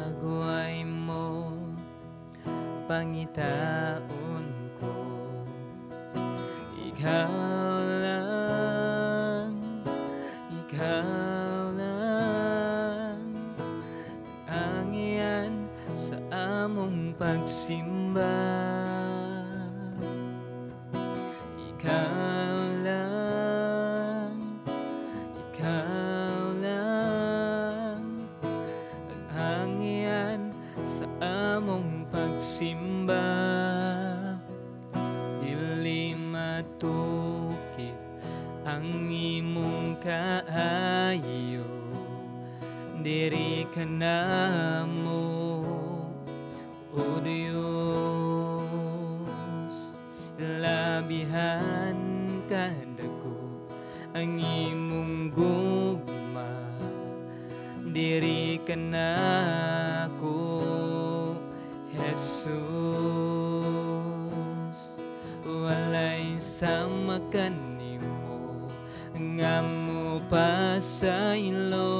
Pagway mo, pangitaon ko. Ikaw lang, ikaw lang ang iyan sa among pagsimba. Ikaw lang, ikaw lang ang iyan sa among pagsimba. Dili matukib ang imong kaayo, diri ka namo, O Diyos. Labihan kadako ang imong gugma, diri ka nako, Jesus. Walay sama kanimo nga mo pasaylo,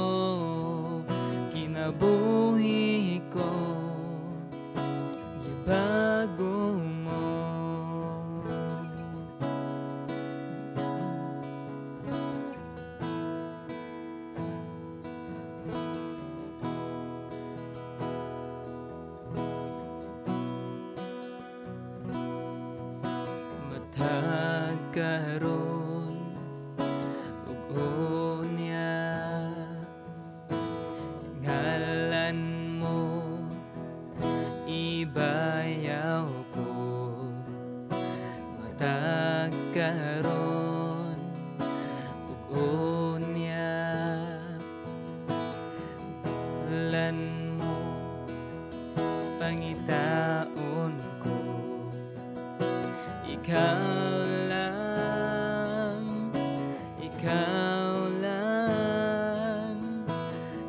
kinabuhi ko gibago mo. Matag karon ug unya, ngalan mo ibayaw ko. Matag karon ug unya, ngalan mo pangitaon ko. Ikaw lang, ikaw lang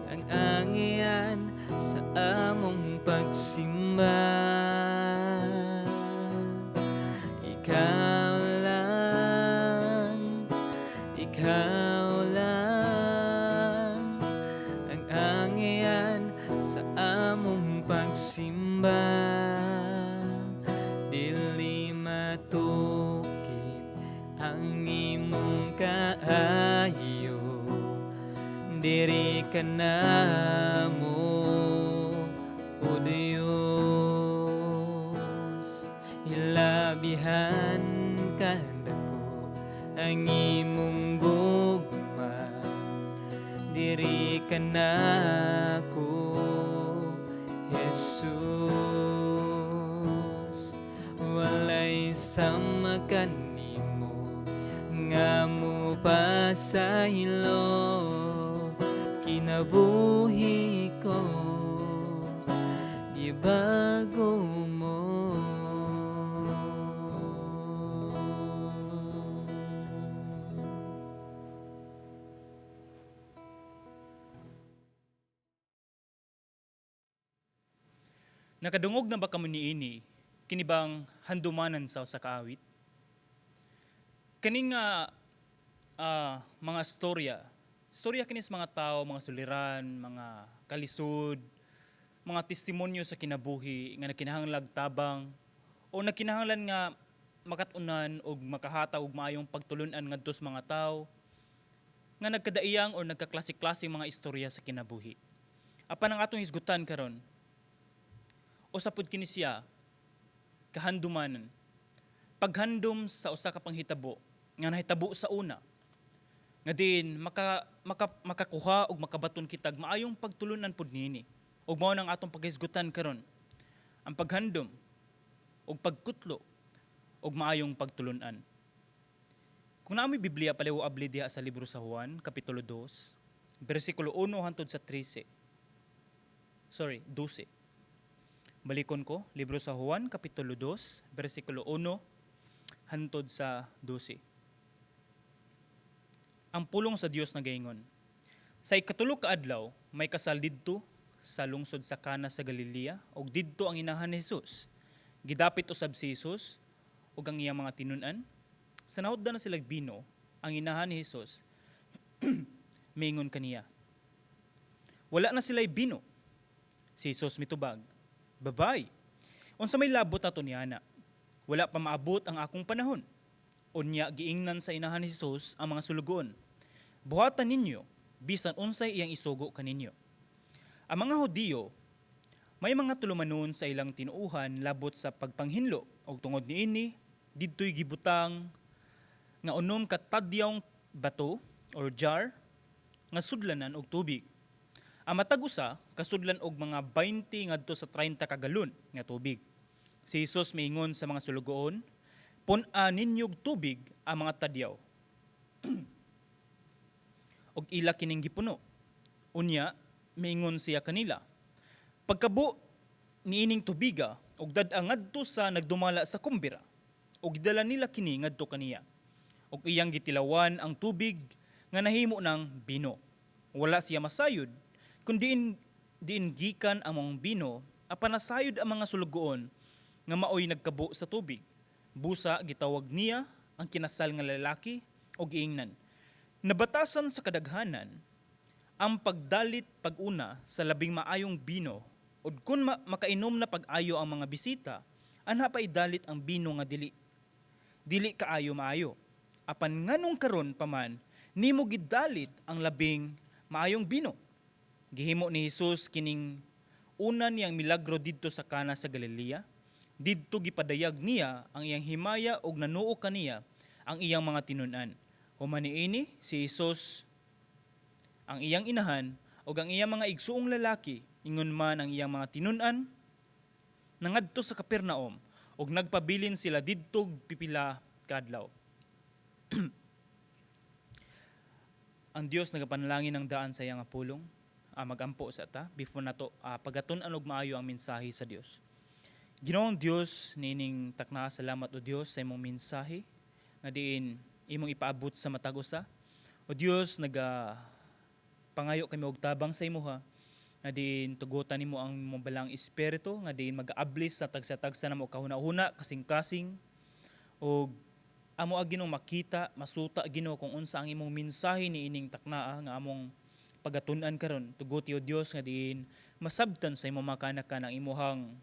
ang angian sa among pagsimba. Ikaw lang, ikaw lang ang angian sa among pagsimba. Dili matukib ang imong kaayo, diri ka namo, O Diyos. Hilabihan kadako ang imong gugma, diri ka nako, Jesus. Walay sama kanimo nga mo pasaylo, kinabuhi ko gibago mo. Nakadungog na ba kamo niini kini bang handumanan sa usa ka awit? Kani nga mga storya, storya kini sa mga tao, mga suliran, mga kalisod, mga testimonyo sa kinabuhi nga nagkinahanglag tabang o nagkinahanglan nga makat-unan og makahatag og maayong pagtulun-an ngadto sa mga tao nga nagkadaiyang o nagkaklase-klase mga istorya sa kinabuhi. Apan ang atong hisgutan karon, usa pud kini siya kahandumanan. Paghandom sa usa ka panghitabo nga nahitabo sa una, nga diin makakuha og makabaton kitag maayong pagtulunan pud niini. Ug mao nang atong paghisgutan karon, ang paghandom og pagkutlo og maayong pagtulunan. Kung naa moy Biblia, paliw abli diha sa libro sa Juan, Kapitulo 2, bersikulo 1 hantod sa 13. Sorry, 12. Balikon ko, libro sa Juan, Kapitulo 2, bersikulo 1 hantod sa 12. Ang pulong sa Dios nagaingon: "Sa ikatulo ka adlaw, may kasal didto sa lungsod sa Cana sa Galilea, ug didto ang inahan ni Jesus. Gidapit usab si Jesus ug ang iyang mga tinun-an. Sa nahutdan na silag bino, ang inahan ni Jesus miingon kaniya, 'Wala na sila'y bino.' Si Jesus mitubag, "Babay, unsa may labot ato niana? Wala pa maabot ang akong panahon." Unya giingnan sa inahan ni Jesus ang mga sulugoon, "Buhatan ninyo bisan unsay iyang isugo kaninyo." Ang mga Hudiyo may mga tulumanon sa ilang tinuuhan labot sa pagpanghinlo, og tungod niini didto'y gibutang nga 6 ka tadyawng bato or jar nga sudlanan og tubig. Ang matag usa kasudlan og mga 20 ngadto sa 30 ka galon nga tubig. Si Jesus miingon sa mga sulugoon, "Pun-a ninyo og tubig ang mga tadyaw." Og ila kining gipuno. Unya miingon siya kanila, "Pagkabo niining tubiga og dad-a ngadto sa nagdumala sa kumbira." Og gidala nila kini ngadto kaniya. Og iyang gitilawan ang tubig nga nahimo ng bino. Wala siya masayod kung diin diin gikan ang mga bino, apan nasayod ang mga sulugoon nga maoy nagkabo sa tubig. Busa gitawag niya ang kinasal nga lalaki og giingnan, "Nabatasan sa kadaghanan ang pagdalit pag-una sa labing maayong bino, ug kun makainom na pag-ayo ang mga bisita, anha pa idalit ang bino nga dili dili kaayo maayo. Apan nganong karon pa man nimo gidalit ang labing maayong bino?" Gihimo ni Jesus kining una niyang milagro didto sa Kana sa Galilea. Didto gipadayag niya ang iyang himaya ug nanuo kaniya ang iyang mga tinun-an. Human niini, si Jesus, ang iyang inahan ug ang iyang mga igsuong lalaki, ingon man ang iyang mga tinun-an, nangadto sa Capernaum ug nagpabilin sila didto pipila ka adlaw. Ang Dios nagapanalangin ng daan sa iyang pulong. Magampo sa ta before nato pagatun-an og maayo ang mensahe sa Dios. Ginoong Dios, niining takna, salamat, o Dios, sa imong mensahe nga diin imong ipaabot sa matag usa. O Dios, naga pangayo kami og tabang sa imuha nga diin tugutan nimo ang imong Balaang Espiritu nga diin magaablis sa tagsa-tagsa namo kahuna-huna, kasing-kasing, ug amo a Ginoo makita, masuta, Ginoo, kung unsa ang imong mensahe niining taknaa nga among pagatun-an karon. Tuguti, o Dios, nga diin masabtan sa imong mga kanakan ang imuhang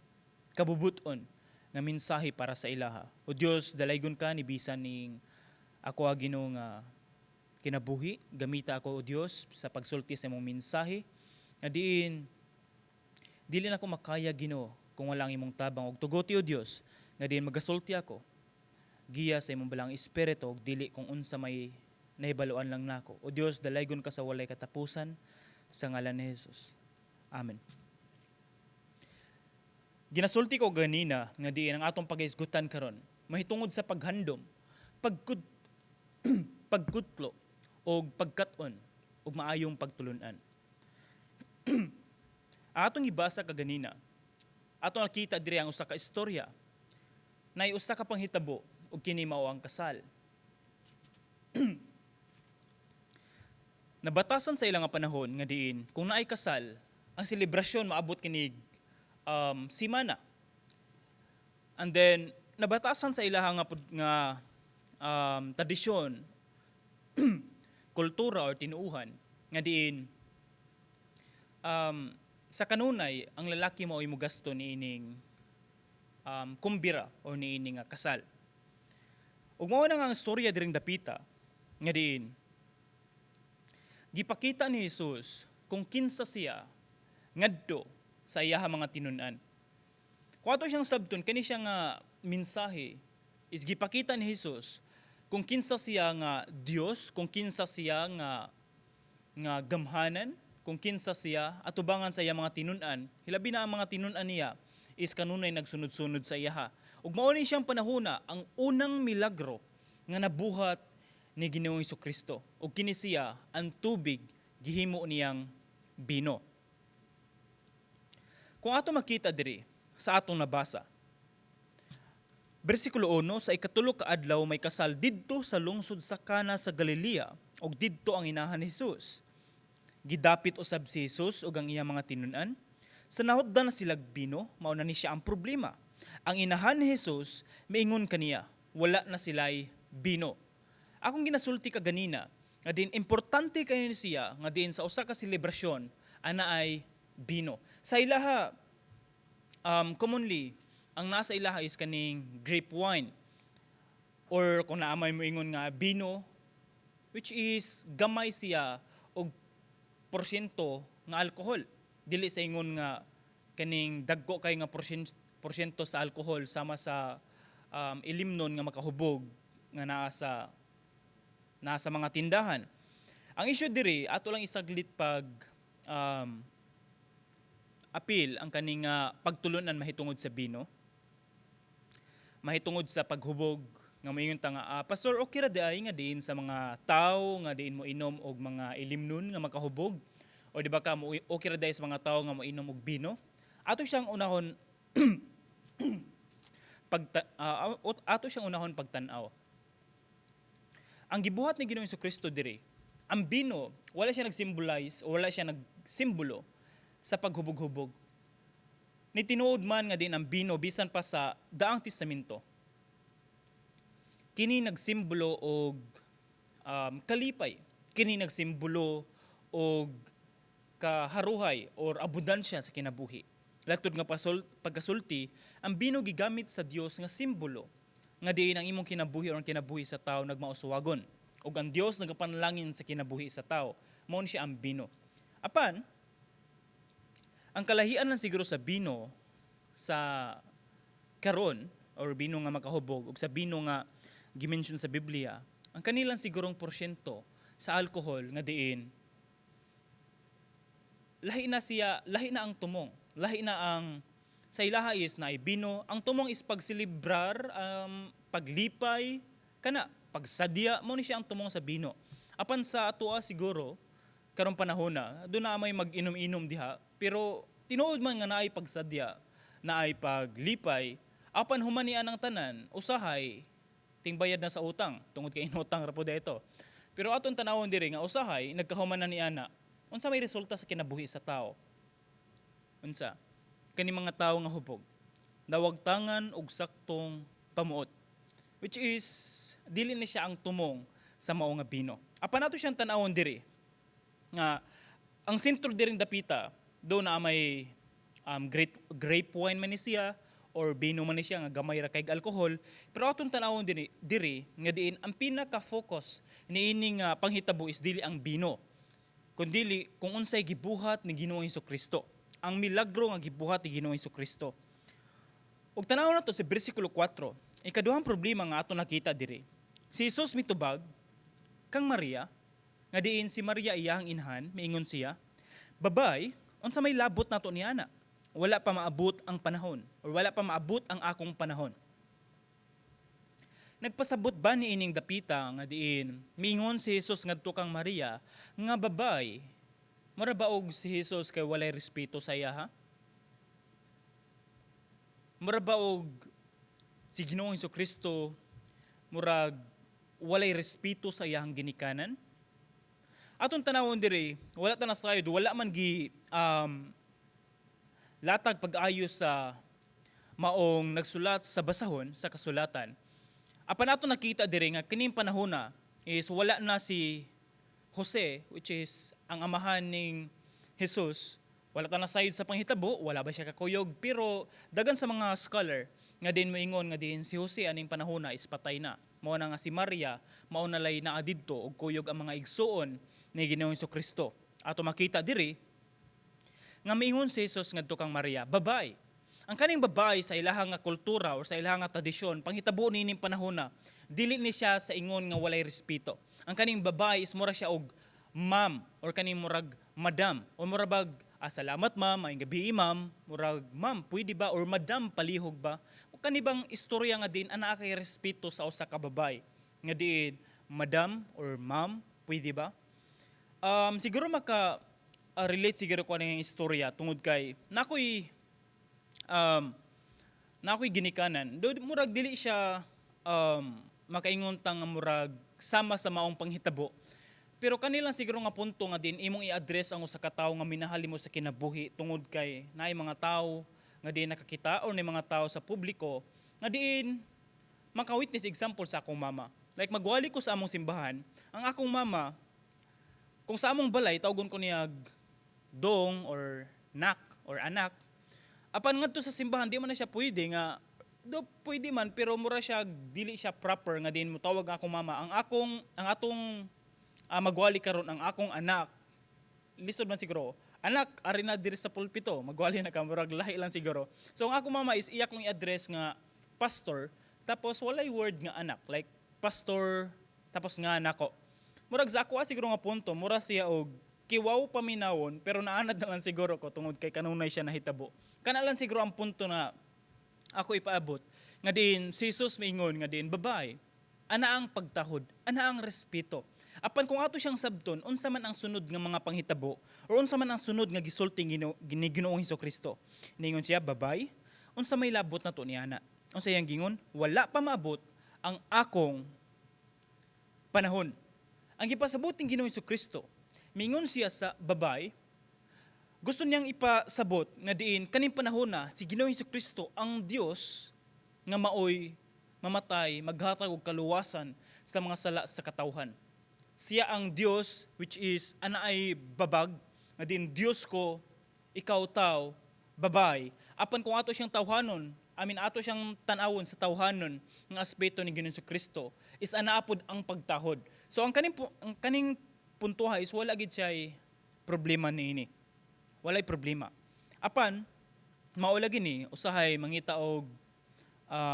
kabubuton nga mensahe para sa ilaha. O Dios, dalaygon ka ni bisan ning ako a Ginoo nga kinabuhi. Gamita ako, o Dios, sa pagsulti sa imong mensahe nga diin dili na ko makaya, Ginoo, kung wala ang imong tabang, ug tuguti, o Dios, nga diin magasulti ako giya sa imong Balaang Espiritu ug dili kung unsa may nahibaluan lang nako. O Dios, dalaygon ka sa walay katapusan, sa ngalan ni Jesus. Amen. Ginasulti ko ganina nga diin ang atong pagahisgutan karon mahitungod sa paghandom, pagkutlo og pagkat-on ug maayong pagtulunan. Atong gibasa kaganina, atong nakita diri ang usa ka istorya. Nay usa ka panghitabo ug kini mao ang kasal. Nabatasan sa ilang nga panahon nga diin kung naay kasal, ang selebrasyon maabot kinig simana. And then nabatasan sa ilaha nga tradisyon, kultura or tinuuhan nga diin sa kanunay ang lalaki mao mugasto niining kumbira o niining nga kasal. Ug mao na nga ang istorya diring dapita nga diin gipakita ni Jesus kung kinsa siya ngadto sa iyaha mga tinun-an. Kung ato siyang sabton, kani siya nga mensahe is gipakita ni Jesus kung kinsa siya nga Dios, kung kinsa siya nga nga gamhanan, kung kinsa siya atubangan sa iya mga tinun-an. Hilabi na ang mga tinun-an niya is kanunay nagsunod-sunod sa iyaha. Ug mao ni siyang panahona ang unang milagro nga nabuhat ni Ginoong Kristo. Ug kini siya ang tubig gihimo niyang bino. Kung ato makita diri sa atong nabasa, versikulo 1, sa 3 ka adlaw may kasal didto sa lungsod sa Kana sa Galilea, ug didto ang inahan ni Jesus. Gidapit usab si Jesus ug ang iyang mga tinun-an. Sa nahutdan na silag bino, mao na ni siya ang problema. Ang inahan ni Jesus miingon kaniya, "Wala na sila'y bino." Akong ginasulti kaganina, nga diin importante kayo siya nga diin sa usa ka selebrasyon ana ay bino. Sa ilaha, commonly ang nasa ilaha is kaning grape wine or kung naamay mo ingon nga bino, which is gamay siya og porsyento nga alcohol. Dili sa ingon nga kaning dagko kay nga porsyento sa alcohol sama sa ilimnon nga makahubog nga naa sa mga tindahan. Ang issue diri, ato lang isaglit pag apil ang kaning pagtulunan mahitungod sa bino, mahitungod sa paghubog, nga moingon ta nga, "Pastor, okay ra diay nga diin sa mga tao nga diin mo inom og mga ilimnon nga makahubog, o di ba ka mo okay ra diay sa mga tao nga mo inom og bino?" Ato siyang unahon pagtan-aw. Ang gibuhat ni Ginoong Kristo diri, ang bino, wala siya nag-symbolize o wala siya nagsimbolo sa paghubog-hubog. Ni tinuod man nga din ang bino, bisan pa sa Daang Testamento, kini nagsimbolo og kalipay, kini nagsimbolo og kaharuhay or abundansya sa kinabuhi. Latod nga pasol, pagkasulti, ang bino gigamit sa Dios nga simbolo nga diin ang imong kinabuhi or ang kinabuhi sa tao nagmausuwagon ug ang Dios nagapanalangin sa kinabuhi sa tao. Mao ni siya ang bino. Apan ang kalahian lang siguro sa bino sa karon or bino nga makahubog ug sa bino nga gimension sa Biblia, ang kanilang sigurong porsyento sa alcohol nga diin lahi na siya, lahi na ang tumong, lahi na ang sa ilaha is na bino, ang tumong is pagselebrar, paglipay, kana pagsadya, mo ni siya ang tumong sa bino. Apan sa atoa siguro karong panahon na, doon na may mag-inom-inom diha, pero tinuod man nga naay pagsadya, naay paglipay, apan human niya ang tanan, usahay tingbayad na sa utang tungod kay inutang ra pud ito. Pero aton tanawon diri nga usahay nagkahuman na ni ana, unsa may resulta sa kinabuhi sa tao? Unsa? Kani mga tawo nga hubog, nawagtangan og saktong pamuot, which is dili ni siya ang tumong sa mao nga bino. Apan ato siyang tan-awon diri nga ang sentro diring dapita do na may grape wine man ni siya or bino man ni siya nga gamay ra kay alcohol, pero atong tan-awon diri nga diin ang pinaka-focus niini nga panghitabo is dili ang bino kundili kung unsay gibuhat ni Ginoong Kristo, ang milagro nga gibuhat ni Ginoong Kristo. Ug tan-awon nato sa bersikulo 4, ikaduhang problema nga ato nakita diri. Si Jesus mitubag kang Maria, nga diin si Maria iyang inhan, miingon siya, "Babay, unsa may labot nato ni ana? Wala pa maabot ang panahon or wala pa maabot ang akong panahon." Nagpasabot ba ni ining dapita nga diin miingon si Jesus ngadto kang Maria nga babay, mura ba og si Jesus kay walay respeto sa iya, ha? Mura ba og si Ginoong Kristo murag walay respeto sa iyang ginikanan? Atong tanawon diri, wala ta nasayod, wala man gi latag pag-ayos sa maong nagsulat sa basahon sa kasulatan. Apan ato nakita diri nga kining panahon na is wala na si Jose, which is ang amahan ning Jesus. Wala ta nasayod sa panghitabo, wala ba siya kakuyog, pero dagan sa mga scholar nga din moingon nga din si Jose aning panahon na is patay na. Mao na nga si Maria mao na lay naa didto og kuyog ang mga igsuon ni Ginoong Kristo. Ato makita diri nga miingon si Jesus ngadto kang Maria, "Babay." Ang kaning babay sa ilahang nga kultura or sa ilahang nga tradisyon, panghitabo niining panahon na, dili ni siya sa ingon nga walay respeto. Ang kaning babay is mura siya og ma'am or kaning murag madam o mura bag, "Salamat ma'am, maayong gabi ma'am," murag, "Ma'am, pwede ba?" or "Madam, palihog ba?" O kani bang istorya nga din anaa kay respeto sa usa ka babay nga diin, "Madam" or "Ma'am, pwede ba?" Siguro maka relate siguro ko aning istorya tungod kay nakoy ginikanan. Do murag dili siya makaingon ta nga murag sama sa maong panghitabo. Pero kanilang siguro nga punto nga din imong i-address ang usa ka tawo nga minahal mo sa kinabuhi, tungod kay naay mga tawo nga diin nakakita or naay mga tawo sa publiko nga diin maka-witness. Example sa akong mama. Like magwali ko sa among simbahan, ang akong mama, kung sa among balay tawgon ko niya dong or nak or anak. Apan ngadto sa simbahan, di man na siya pwede nga do pwede man, pero mura siya dili siya proper nga din mo tawag ang akong mama, ang akong ang atong magwali karon ang akong anak. Lisod man siguro. "Anak, ari na diri sa pulpito, magwali na ka." Murag lahi lang siguro. So ang akong mama is iya kong i-address nga pastor, tapos walay word nga anak, like pastor tapos nga nako. Murag sa ako siguro nga punto, mura siya og kiwaw paminawon, pero naanad na lang siguro ko tungod kay kanunay siya nahitabo. Kana lang siguro ang punto na ako ipaabot nga diin si Jesus miingon nga diin, "Babay, ana ang pagtahod, ana ang respeto." Apan kung ato siyang sabton, unsa man ang sunod nga mga panghitabo or unsa man ang sunod nga gisulti ni Ginoong Kristo? Ningon siya, "Babay, unsa may labot na to niana?" Unsa iyang gingon? "Wala pa maabot ang akong panahon." Ang gipasabot ning Ginoong Kristo, mingon siya sa babay, gusto niyang ipasabot nga diin kaning panahon na si Ginoong Kristo ang Dios nga maoy mamatay, maghatag og kaluwasan sa mga sala sa katawhan. Siya ang Dios, which is ana ay babag nga diin Dios ko, ikaw tao, babay. Apan kung ato siyang tawhanon, I mean, ato siyang tan-awon sa tawhanon nga aspeto ni Ginoong Kristo is ana apod ang pagtahod. So ang kaning puntuha is wala gid siya problema niini. Walay problema. Apan mao lagi ni usahay mangita og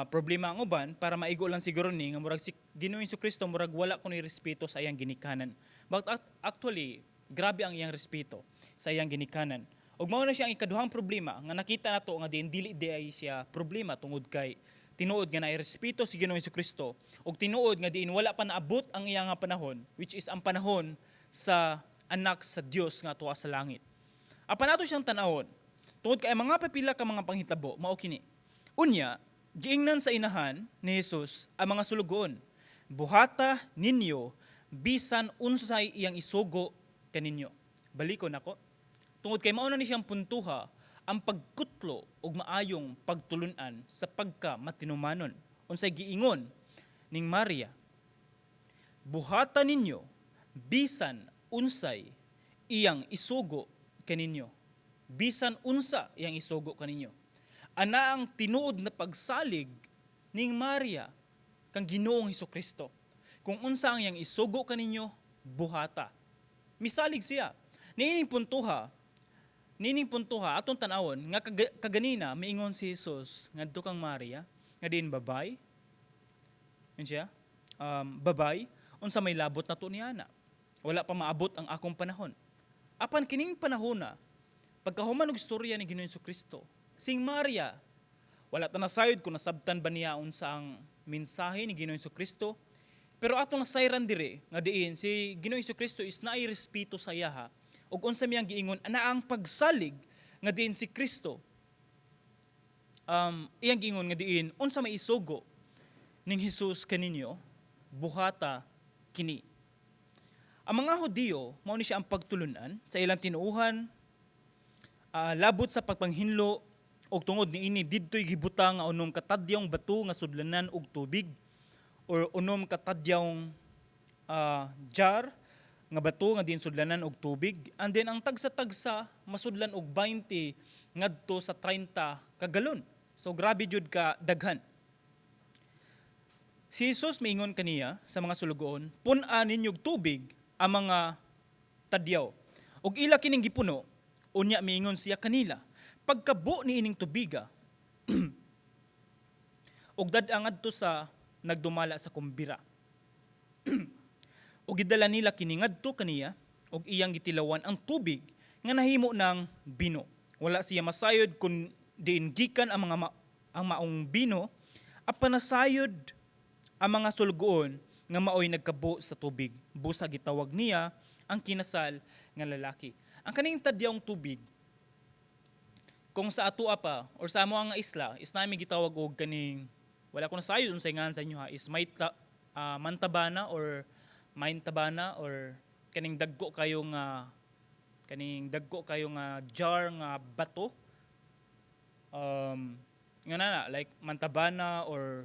problema ang uban para maigo lang siguro ni nga murag si Ginoong Kristo murag wala kunoy respeto sa iyang ginikanan. But actually, grabe ang iyang respeto sa iyang ginikanan. Ug mao na siya ang ikaduhang problema nga nakita nato nga diin dili di ay siya problema tungod kay tinuod nga naay respeto si Ginoong Kristo ug tinuod nga diin wala pa naabot ang iyang nga panahon, which is ang panahon sa anak sa Dios nga tuwa sa langit. Apan ato siyang tan-awon tungod kay ang mga papila ka mga panghitabo mao kini. Unya, giingnan sa inahan ni Jesus ang mga sulugoon, "Buhata ninyo bisan unsay iyang isugo kaninyo." Balikon nako. Tungod kay mao na ni siyang puntuha ang pagkutlo og maayong pagtulunan sa pagka matinumanon. Unsay giingon ning Maria? "Buhata ninyo bisan unsay iyang isugo kaninyo." Bisan unsa iyang isugo kaninyo. Ana ang tinuod na pagsalig ning Maria kang Ginoong Kristo. Kung unsa ang iyang isugo kaninyo, buhata. Misalig siya. Niining puntuha atong tan-awon nga kaganina miingon si Jesus ngadto kang Maria nga diin, "Babay." Yun siya. "Babay, unsa may labot na to niana? Wala pa maabot ang akong panahon." Apan kining panahon na, pagkahuman og istorya ni Ginoong Kristo, sing Maria, wala ta nasayod kung nasabtan ba niya unsa ang mensahe ni Ginoong Kristo, pero atong nasayran dire nga diin si Ginoong Kristo is naay respeto sa iyaha ug unsa miyang giingon, ana ang pagsalig nga diin si Kristo iyang giingon nga diin, "Unsa may isugo ning Jesus kaninyo, buhata kini." Ang mga Hudiyo, mao ni siya ang pagtulunan sa ilang tinuuhan labot sa pagpanghinlo, og tungod niini didto'y gibutang nga 6 ka tadyong bato nga sudlanan og tubig or 6 ka tadyong jar nga bato nga din sudlanan og tubig, and then ang tagsa-tagsa masudlan og 20 ngadto sa 30 ka galon. So grabe jud ka daghan. Si Jesus miingon kaniya sa mga sulugoon, "Pun-a ninyo og tubig ang mga tadyaw." Ug ila kining gipuno. Unya miingon siya kanila, "Pagkabo ni ining tubiga ug dad-a ngadto sa nagdumala sa kumbira." Ug gidala nila kini ngadto kaniya ug iyang gitilawan ang tubig nga nahimo ng bino. Wala siya masayod kung diin gikan ang maong bino, apan nasayod ang mga sulugoon nga maoy nagkabo sa tubig. Busa gitawag niya ang kinasal nga lalaki. Ang kaning tadyawng tubig, kung sa atua pa or sa amo nga isla is namin gitawag og kaning, wala ko nasayod unsay ngalan sa inyo ha, is may mantabana or maintabana or kaning dagko kayo nga jar nga bato nga na like mantabana or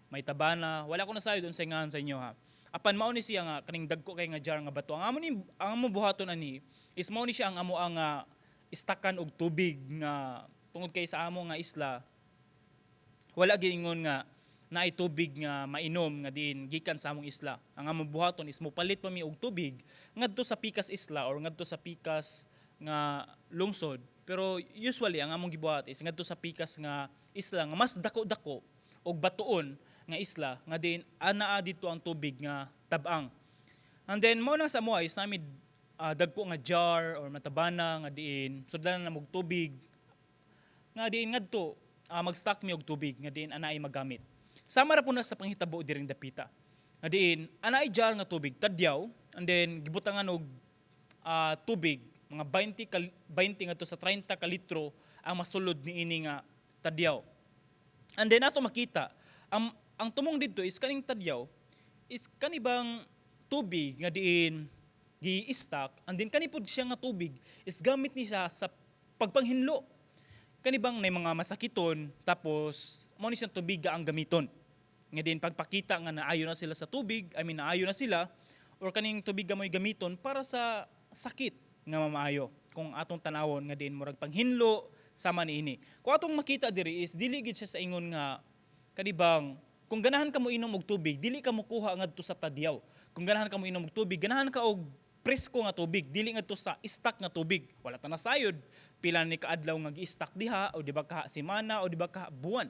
may tabana. Wala ko nasayod unsay ngalan sa inyo ha. Apan mao ni siya nga kaning dagko kay nga jar nga bato. Ang amo ni ang amo buhaton ani is mao ni siya ang amo ang istakan og tubig nga tungod kay sa amo nga isla wala giingon nga naay tubig nga mainom nga diin gikan sa among isla. Ang among buhaton is mopalit pa mi og tubig ngadto sa pikas isla or ngadto sa pikas nga lungsod. Pero usually ang among gibuhat is ngadto sa pikas nga isla nga mas dako-dako og batuon nga isla nga diin anaa didto ang tubig nga tabang. And then mao na sa amoa is nami dagko nga jar or matabana nga diin sudlan na og tubig nga diin ngadto mag-stock mi og tubig nga diin anaay magamit. Sama ra po na sa panghitabo diring dapita. Nga diin anaay jar nga tubig tadyaw, and then gibutangan og tubig mga 20 ngadto sa 30 ka litro ang masulod niini nga tadyaw. And then ato makita ang tumong didto is kaning tadyaw is kanibang tubig nga diin gi-stock, and then kani pod siya nga tubig is gamit ni siya sa pagpanghinlo. Kanibang nay mga masakiton, tapos mao ni siyang tubig ang gamiton. Nga din pagpakita nga naayo na sila sa tubig, I mean, naayo na sila or kaning tubig mo'y gamiton para sa sakit nga mamaayo. Kung atong tanawon nga din murag panghinlo sama niini. Kung atong makita diri is dili gid siya sa ingon nga kanibang kung ganahan ka mo inom og tubig, dili ka mokuha ngadto sa tadyaw. Kung ganahan ka mo inom og tubig, ganahan ka og presko nga tubig, dili ngadto sa stock nga tubig. Wala ta nasayod pila ni kaadlaw nga gi-stock diha o di ba ka semana o di ba ka buwan.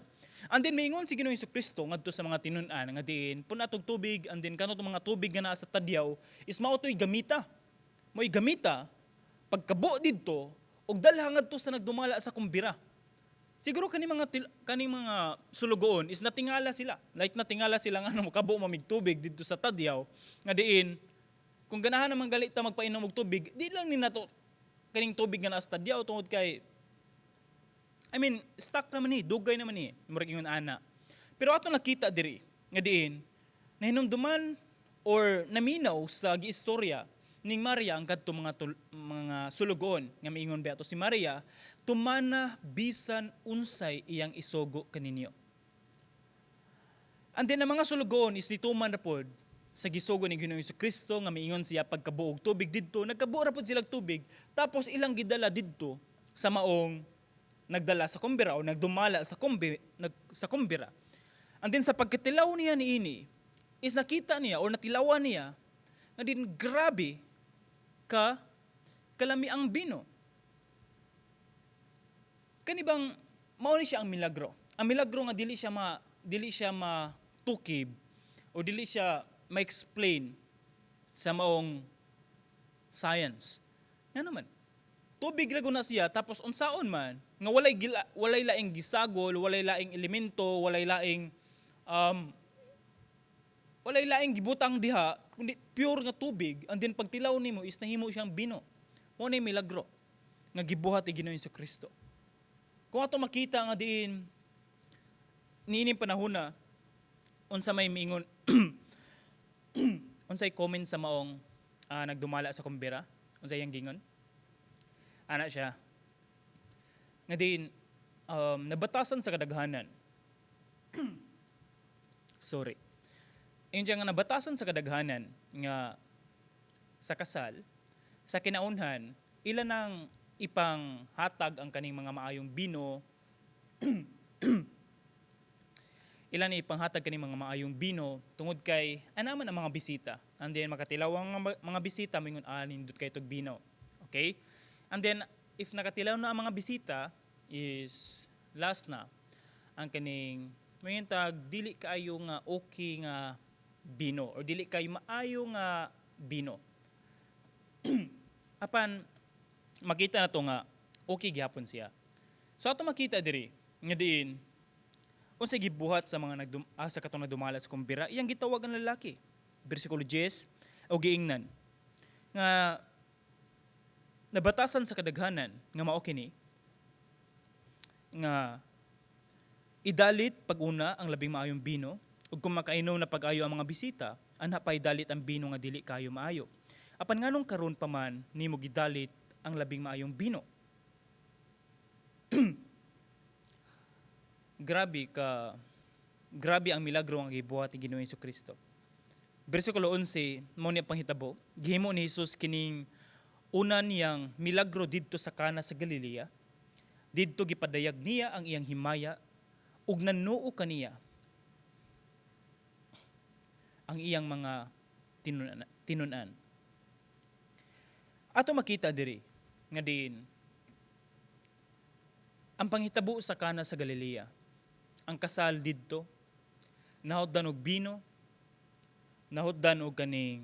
And then maingon si Ginoong Kristo ngadto sa mga tinun-an nga diin pun atog tubig, and then kanto mga tubig nga naa sa tadyaw is mao to'y gamita. Mo'y gamita pagkabo didto og dalha ngadto sa nagdumala sa kumbira. Siguro kani mga sulugoon is natingala sila. Like natingala sila nga ano kabo mamig tubig didto sa tadyaw nga diin kung ganahan naman gali ta magpainom og tubig, di lang ni nato kaning tubig nga naa sa tadyaw tungod kay, I mean, stock naman ni, dugay naman ni, murag ingon ana. Pero ato nakita diri nga diin nahinumduman or naminaw sa giistorya ning Maria ang kadto mga sulugoon nga miingon ba ato si Maria, "Tumana bisan unsay iyang isugo kaninyo." And then ang mga sulugoon is nituman ra pod sa gisugo ni Ginoong Kristo nga miingon siya pagkabuog tubig didto, nagkabuo ra pod silang tubig, tapos ilang gidala didto sa maong nagdala sa kumbira o nagdumala sa kumbira. And then sa pagkatilaw niya niini is nakita niya or natilawan niya nga din grabe ka kalami ang bino. Kani bang mao ni siya ang milagro. Ang milagro nga dili siya matukib o dili siya ma-explain sa maong science. Nga naman, tubig ra guna siya, tapos unsaon man nga walay laing gisagol, walay laing elemento, walay laing gibutang diha kundi pure nga tubig, and then pagtilaw nimo is nahimo siyang bino. Mao ni milagro nga gibuhat ni Ginoong Kristo. Kung ato makita nga diin niining panahona, unsa may miingon, unsay comment sa maong nagdumala sa kumbira, unsay iyang gingon ana siya nga diin nabatasan sa kadaghanan, sorry. Ingon siya nga nabatasan sa kadaghanan nga sa kasal sa kinaunhan ila nang ipanghatag ang kaning mga maayong bino, ila ni ipanghatag kaning mga maayong bino tungod kay anaman ang mga bisita, and then makatilaw ang mga bisita, moingon, "Ah, nindot kay tog bino." Okay, and then if nakatilaw na ang mga bisita is last na ang kaning moingon tag dili kaayo nga okay nga bino or dili kay maayo nga bino. Apan makita na to nga okay gihapon siya. So ato makita diri nga diin unsay gibuhat sa mga sa katong nagdumala sa kumbira, iyang gitawag ang lalaki. Bersikulo 10, o giingnan nga nabatasan sa kadaghanan nga mao kini nga idalit pag-una ang labing maayong bino ug kung makainom na pag-ayo ang mga bisita, anha pa idalit ang bino nga dili kayo maayo. Apan nganong karon pa man nimo gidalit ang labing maayong bino? Grabe ang milagro ang gibuhat ni Ginoong Kristo. Bersikulo 11, mao ni ang panghitabo, gihimo ni Jesus kining Una niyang milagro didto sa Kana sa Galilea. Didto gipadayag niya ang iyang himaya ug nanuo kaniya ang iyang mga tinun-an. Ato makita diri nga diin ang panghitabo sa Kana sa Galilea, ang kasal didto nahutdan og bino, nahutdan og kaning,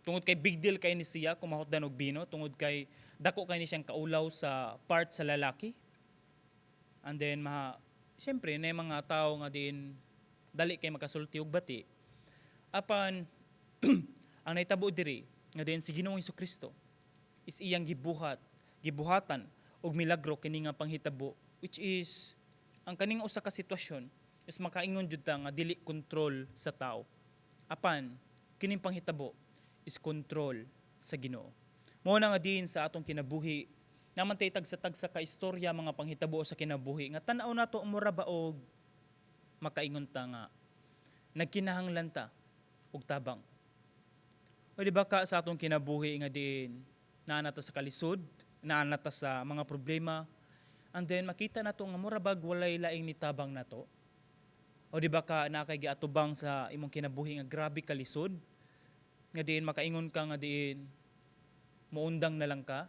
tungod kay big deal kay ni siya kung mahutdan og bino, tungod kay dako kay ni siyang kaulaw sa part sa lalaki. And then maha siyempre na mga tao nga diin dali kay makasulti og bati. Apan ang nahitabo diri nga diin si Ginoong Kristo is iyang gibuhatan og milagro kini nga panghitabo, which is ang kaning usa ka sitwasyon is makaingon jud ta nga dili kontrol sa tao. Apan kining panghitabo is control sa Ginoo. Mao na nga diin sa atong kinabuhi naman tay tagsa-tagsa ka istorya, mga panghitabo sa kinabuhi nga tan-aw nato mura ba og makaingon ta nga nagkinahanglan ta og tabang. O di ba ka sa atong kinabuhi nga diin naa na ta sa kalisod, naa na ta sa mga problema, and then makita nato nga mura bag walay laing nitabang nato? O di ba ka naa kay giatubang sa imong kinabuhi nga grabe kalisod, nga diin makaingon ka nga diin muundang na lang ka?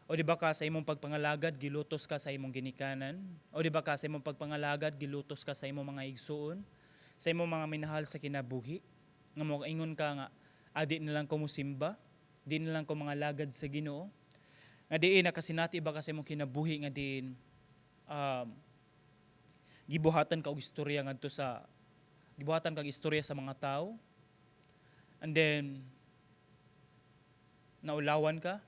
O di ba ka sa imong pagpangalagad gilutos ka sa imong ginikanan? O di ba ka sa imong pagpangalagad gilutos ka sa imong mga igsuon, sa imong mga minahal sa kinabuhi, nga moingon ka nga adi na lang ko mosimba, di na lang ko mangalagad sa Ginoo? Nga diin nakasinati ba ka sa imong kinabuhi nga diin gibuhatan ka og istorya ngadto sa gibuhatan kag istorya sa mga tao, and then naulawan ka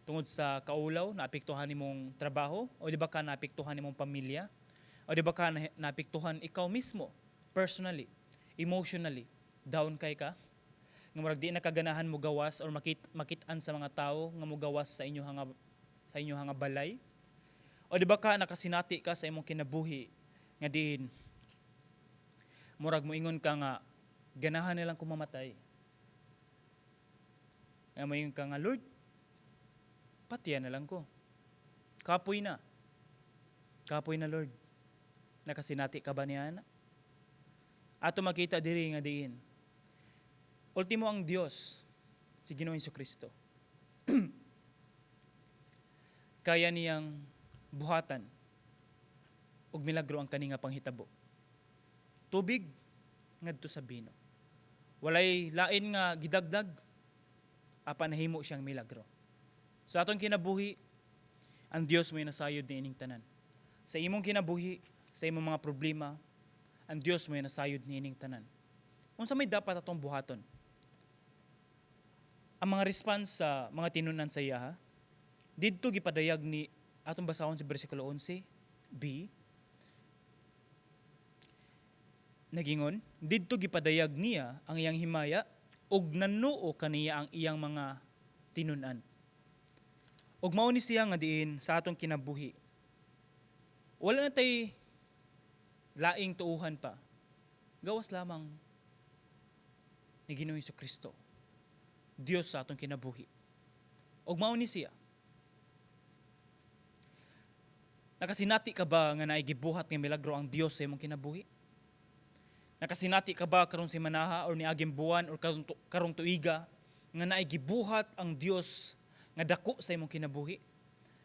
tungod sa kaulaw, naapektuhan nimong trabaho, o di ba ka naapektuhan nimong pamilya, o di ba ka naapektuhan ikaw mismo personally, emotionally, down kay ka nga murag di na kaganahan mo gawas or makit-an sa mga tao nga mo gawas sa inyo nga balay? O di ba ka nakasinati ka sa imong kinabuhi nga diin murag moingon ka nga ganahan na lang ko mamatay, nga moingon ka nga, "Lord, patiya na lang ko, kapoy na, kapoy na, Lord"? Nakasinati ka ba niya? Ato makita diri nga diin ultimo ang Dios, si Ginoong Kristo, kaya niyang buhatan og milagro ang kani nga panghitabo, tubig ngadto sa bino. Walay lain nga gidagdag apan nahimo siyang milagro. Sa atong kinabuhi, ang Dios mo'y nasayod niining tanan. Sa imong kinabuhi, sa imong mga problema, ang Dios mo'y nasayod niining tanan. Unsa may dapat atong buhaton? Ang mga response sa mga tinunan sa iyaha, didto gipadayag ni, atong basahon sa bersikulo 11 b, nagingon, "Didto gipadayag niya ang iyang himaya ug nanuo kaniya ang iyang mga tinun-an." Ug mao ni siya nga diin sa atong kinabuhi, wala na tay laing tuuhan pa gawas lamang ni Ginoong Kristo, Dios sa atong kinabuhi. Ug mao ni siya. Nakasinati ka ba nga naay gibuhat nga milagro ang Dios sa imong kinabuhi? Nakasinati ka ba karong semanaha or niaging buwan or karong tuiga nga naay gibuhat ang Dios nga dako sa imong kinabuhi?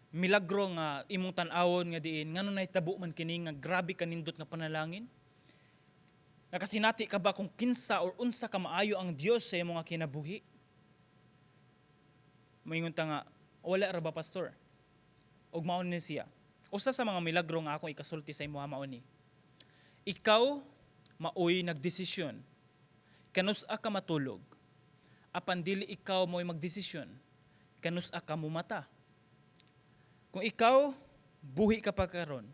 Milagro nga imong tan-awon nga diin ngano nahitabo man kini nga grabe kanindot nga panalangin? Nakasinati ka ba kung kinsa or unsa ka maayo ang Dios sa imong nga kinabuhi? Moingon ta nga, "Wala ra ba, pastor?" Ug mao ni siya. Usa sa mga milagro nga akong ikasulti sa imo mao ni: Ikaw maoy nagdesisyon kanus-a ka matulog, apan dili ikaw mo'y magdesisyon kanus-a ka mumata. Kung ikaw buhi ka pa karon,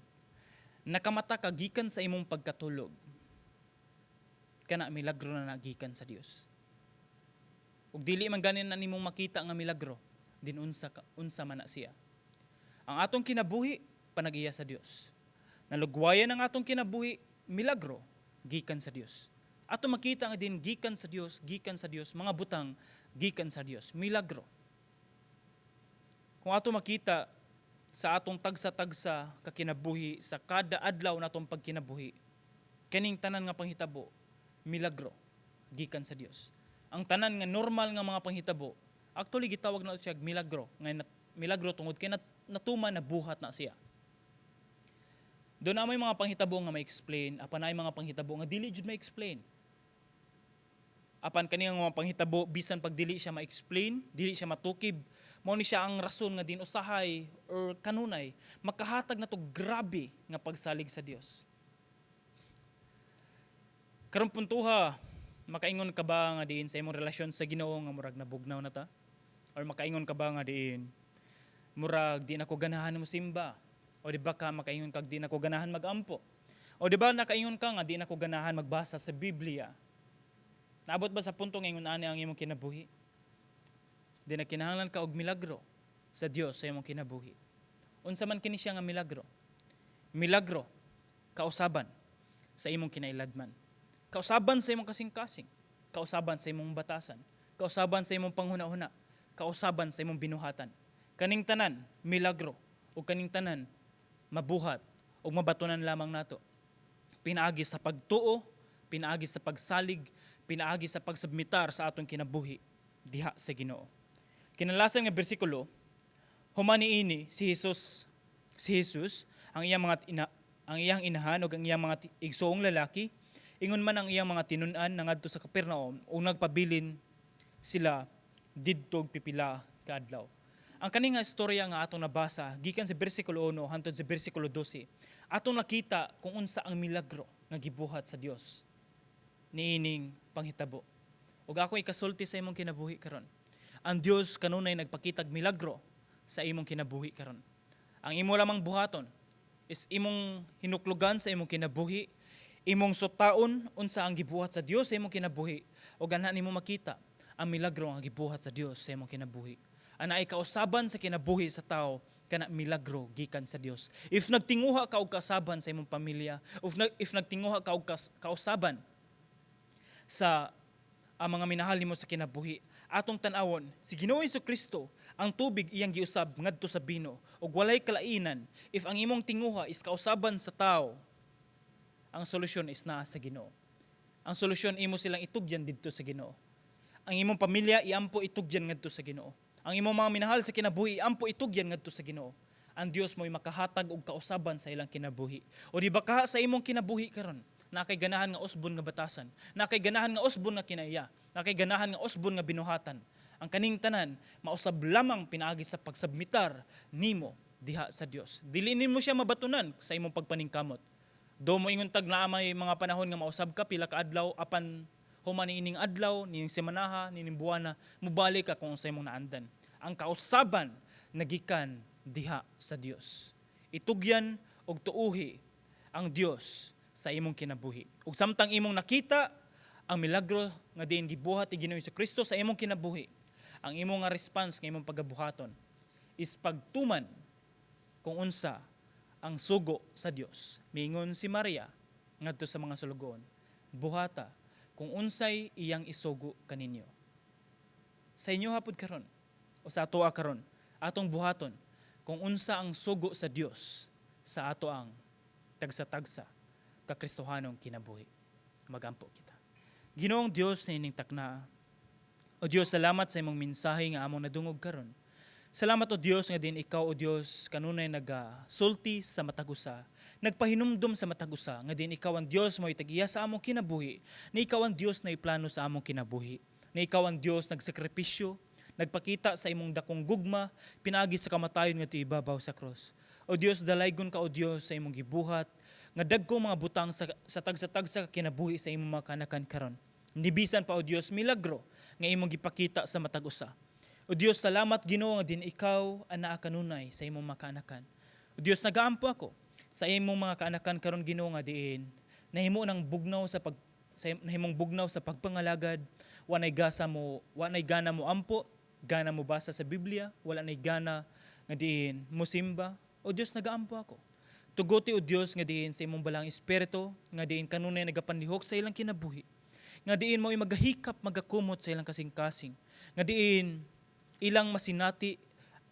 nakamata ka gikan sa imong pagkatulog, kana milagro na nagikan sa Dios. Ug dili man ganin na nimong makita nga milagro, din unsa man na siya. Ang atong kinabuhi panag-iya sa Dios. Nalugwayan ang atong kinabuhi, milagro gikan sa Dios. Ato makita nga din gikan sa Dios, gikan sa Dios, mga butang gikan sa Dios, milagro. Kung ato makita sa atong tagsa-tagsa kakinabuhi, sa kada adlaw natong pagkinabuhi, kaning tanan nga panghitabo, milagro gikan sa Dios. Ang tanan nga normal nga mga panghitabo, actually gitawag na siya milagro, nga milagro tungod kay natuman, na buhat na siya. Doon na may mga panghitabo nga ma-explain, apan naay mga panghitabo nga dili jud ma-explain. Apan kani nga mga panghitabo, bisan pag dili siya ma-explain, dili siya matukib, mao ni siya ang rason nga din usahay or kanunay makahatag nato grabe nga pagsalig sa Dios. Karon puntuha, makaingon ka ba nga diin sa imong relasyon sa Ginoo nga murag nabugnaw na ta? Or makaingon ka ba nga diin murag di na ko ganahan mo simba? O di ba ka makaingon kag di na ko ganahan magampo? O di ba nakaingon ka nga di na ko ganahan magbasa sa Biblia? Naabot ba sa punto nga ingon ani ang imong kinabuhi? Di na kinahanglan ka og milagro sa Dios sa imong kinabuhi. Unsa man kini siya nga milagro? Milagro, kausaban sa imong kinailadman. Kausaban sa imong kasing-kasing. Kausaban sa imong batasan. Kausaban sa imong panghuna-huna. Kausaban sa imong binuhatan. Kaning tanan, milagro. O kaning tanan, mabuhat o mabatunan lamang nato pinaagi sa pagtuo, pinaagi sa pagsalig, pinaagi sa pagsubmitar sa atong kinabuhi diha sa Ginoo. Kinalasan nga bersikulo, human niini si Jesus, ang iyang mga ina, ang iyang inahan ug ang iyang mga igsoong lalaki, ingon man ang iyang mga tinun-an, nangadto sa Capernaum ug nagpabilin sila didto og pipila ka adlaw. Ang kani nga istorya nga atong nabasa gikan sa bersikulo 1 hangtod sa bersikulo 12, atong nakita kung unsa ang milagro nga gibuhat sa Dios niining panghitabo. Ug ako ikasulti sa imong kinabuhi karon. Ang Dios kanunay nagpakitag milagro sa imong kinabuhi karon. Ang imo lamang buhaton is imong hinuklugan sa imong kinabuhi, imong sutaon unsa ang gibuhat sa Dios sa imong kinabuhi, ug ana nimo makita ang milagro nga gibuhat sa Dios sa imong kinabuhi. Ana ay kausaban sa kinabuhi sa tao, kana milagro gikan sa Dios. If nagtinguha ka og kausaban sa imong pamilya, if nagtinguha ka og kausaban sa ang mga minahal nimo sa kinabuhi, atong tan-awon si Ginoo Kristo, ang tubig iyang giusab ngadto sa bino ug walay kalainan. If ang imong tinguha is kausaban sa tao, ang solusyon is naa sa Ginoo. Ang solusyon, imo silang itugyan didto sa Ginoo. Ang imong pamilya, iampo itugyan ngadto sa Ginoo. Ang imong mga minahal sa kinabuhi, iampo itugyan ngadto sa Ginoo. Ang Dios mo'y makahatag og kausaban sa ilang kinabuhi. O di ba ka sa imong kinabuhi karon na kay ganahan nga usbon nga batasan, na kay ganahan nga usbon nga kinaiya, na kay ganahan nga usbon nga binuhatan? Ang kaning tanan mausab lamang pinaagi sa pagsubmitar nimo diha sa Dios. Dili nimo siya mabatunan sa imong pagpaningkamot. Do mo ingon tag naa may mga panahon nga mausab ka pila ka adlaw, apan human niining adlaw, nining semanaha, nining buwana, mubalik ka kung sa imong naandan. Ang kausaban nagikan diha sa Dios. Itugyan og tuuhi ang Dios sa imong kinabuhi. Ug samtang imong nakita ang milagro nga diin gibuhat ni Ginoo Kristo sa imong kinabuhi, ang imong nga response nga imong pagabuhaton is pagtuman kung unsa ang sugo sa Dios. Miingon si Maria ngadto sa mga sulugoon, "Buhata kung unsay iyang isugo kaninyo." Sa inyo hapod karon o sa atoa karon, atong buhaton kung unsa ang sugo sa Dios sa ato ang tagsa-tagsa kakristohanong kinabuhi. Magampo kita. Ginoong Dios sa ining takna, O Dios, salamat sa imong mensahe nga among nadungog karon. Salamat, O Dios, nga din ikaw, O Dios, kanunay nagasulti sa matag usa, nagpahinumdum sa matag usa nga din ikaw ang Dios mo tag-iya sa among kinabuhi, na ikaw ang Dios na iplano sa among kinabuhi, na ikaw ang Dios nagsakripisyo, nagpakita sa imong dakong gugma pinaagi sa kamatayon nga ibabaw sa krus. O Dios, dalaygon ka, O Dios, sa imong gibuhat nga dagko mga butang sa tagsa-tagsa kinabuhi sa imong mga kanakan karon. Nibisan pa, O Dios, milagro nga imong gipakita sa matag usa. O Dios, salamat, Ginoo, nga din ikaw ang naa kanunay sa imong mga kaanakan. O Dios, nagaampo ako sa imong mga kaanakan karon, Ginoo, nga diin nahimong bugnaw sa pagpangalagad, wa nay gana mo ampo, gana mo basa sa Biblia, wala nay gana nga diin mo simba. O Dios, nagaampo ako. Tuguti, O Dios, nga diin sa imong Balaang Espiritu nga diin kanunay nagapanlihok sa ilang kinabuhi, nga diin mo magahikap, magakumot sa ilang kasing-kasing, nga diin ilang masinati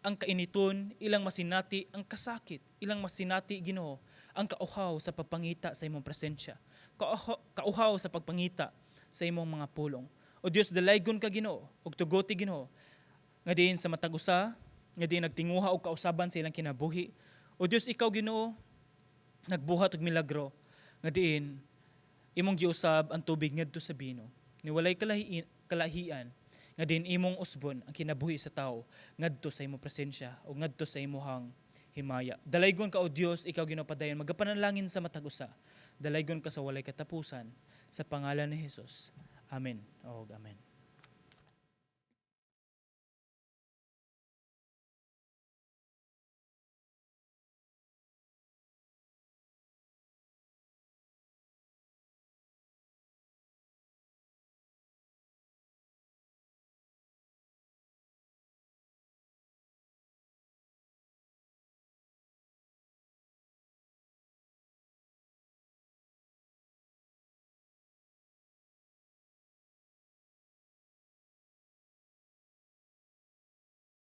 ang kainiton, ilang masinati ang kasakit, ilang masinati, Ginoo, ang kauhaw sa pagpangita sa imong presensya. Kauhaw sa pagpangita sa imong mga pulong. O Dios, dalaygon ka, Ginoo, ug tuguti, Ginoo, nga diin sa matag usa, nga diin nagtinguha og kausaban sa ilang kinabuhi. O Dios, ikaw, Ginoo, nagbuhat og milagro nga diin imong giusab ang tubig ngadto sa bino. Ni walay kalahian nga diin imong usbon ang kinabuhi sa tao ngadto sa imong presensya o ngadto sa imong himaya. Dalaygon ka, O Dios, ikaw, Ginoo, padayon magapanalangin sa matag usa. Dalaygon ka sa walay katapusan sa pangalan ni Jesus. Amen. Og amen.